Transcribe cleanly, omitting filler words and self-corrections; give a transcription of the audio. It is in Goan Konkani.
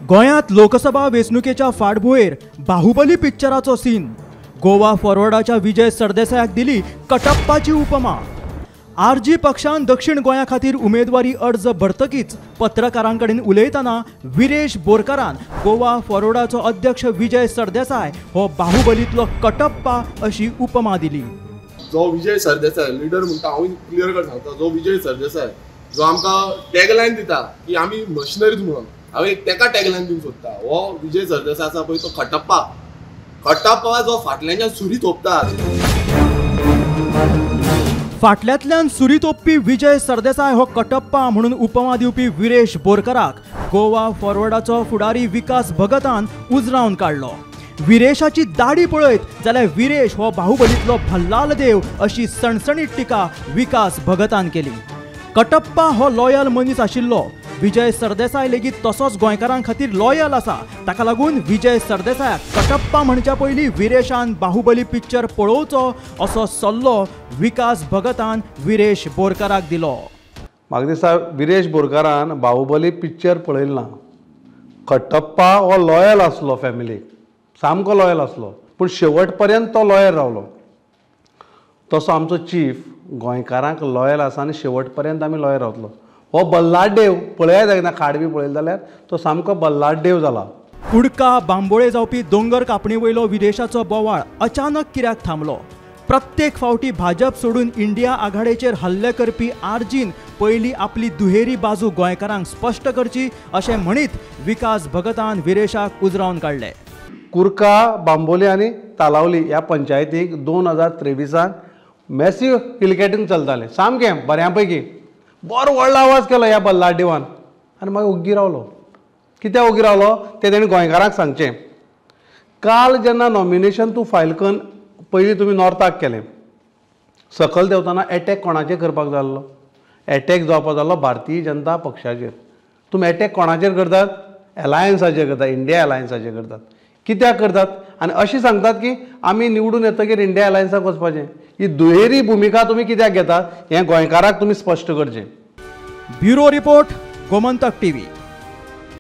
गोंयांत लोकसभा वेंचणुकेच्या फाटभुंयेर बाहुबली पिक्चराचो सीन. गोवा फॉरवर्डाच्या विजय सरदेसायाक दिली कटप्पाची उपमा. आरजी पक्षान दक्षिण गोंया खातीर उमेदवारी अर्ज भरतकीच पत्रकारां कडेन उलयतना विरेश बोरकारान गोवा फॉरवर्डाचो अध्यक्ष विजय सरदेसाय हो बाहुबलीतलो कटप्पा अशी उपमा दिली. जो विजय सरदेसाय लिडर म्हणटा, हांव क्लियर कट सांगता, जो विजय सरदेसाय जो आमकां टॅगलायन दिता की आमी मशिनरीज म्हणून, हांव एक तेका टॅगलायन दिवंक सोदता. हो विजय सरदेसाय आसा पळय तो खटप्पा, खटप्पा जो फाटल्यान सुरी तोपता. फाटल्यांतल्यान सुरी तोपपी विजय सरदेसाय हो कटप्पा म्हणून उपमा दिवपी विरेश बोरकाराक गोवा फॉरवर्डाचो फुडारी विकास भगतान उजरावन काडलो. विरेशाची दाडी पळयत जाल्यार विरेश हो बाहुबलीतलो भल्लाल देव अशी सणसणीत टिका विकास भगतान केली. कटप्पा हो लॉयल मनीस आशिल्लो. विजय सरदेसाय लेगीत तसोच गोंयकारां खातीर लॉयल आसा. ताका लागून विजय सरदेसायाक कटप्पा म्हणच्या पयलीं विरेशान बाहुबली पिक्चर पळोवचो असो सल्लो विकास भगतान विरेश बोरकाराक दिलो. म्हाका दिसता विरेश बोरकारान बाहुबली पिक्चर पळयलें ना. कटप्पा हो लॉयल आसलो फॅमिलीक, सामको लॉयल आसलो, पूण शेवट पर्यंत तो लॉयल रावलो. तसो आमचो चीफ गोंयकारांक लॉयल आसा आनी शेवट पर्यंत आमी लॉयल रावतलो. हो बल्लाडदेव पळयात एकदां खाड बी पळयलें जाल्यार तो सामको बल्लाडदेव जाला. कुडका बांबोळे जावपी दोंगर कापणी वयलो विदेशाचो बोवाळ अचानक कित्याक थांबलो? प्रत्येक फावटी भाजप सोडून इंडिया आघाडेचेर हल्ले करपी आरजीन पयली आपली दुहेरी बाजू गोंयकारांक स्पश्ट करची अशें म्हणीत विकास भगतान विरेशाक उजरावन काडले. कुर्का, बांबोली आनी तालावली ह्या पंचायतीक 2023 मॅसिव हिलकॅटिंग चलतालें, सामकें बऱ्या पैकी. बरो व्हडलो आवाज केलो ह्या बल्लाडदेवान आनी मागीर ओग्गी रावलो. कित्याक ओग्गी रावलो तें तेणें गोंयकारांक सांगचें. काल जेन्ना नॉमिनेशन तूं फायल करून पयलीं तुमी नॉर्थाक केलें, सकयल देंवतना एटॅक कोणाचेर करपाक जाल्लो? एटॅक जावपाक जाल्लो भारतीय जनता पक्षाचेर. तुमी एटॅक कोणाचेर करतात? एलायन्साचेर करतात, इंडिया एलायन्साचेर करतात. कित्याक करतात? आनी अशें सांगतात की आमी निवडून येतकीर इंडिया अलायन्साक वचपाचें. ही दुहेरी भुमिका तुमी कित्याक घेतात हें गोंयकाराक तुमी स्पश्ट करचें. Bureau report, Gomantak TV.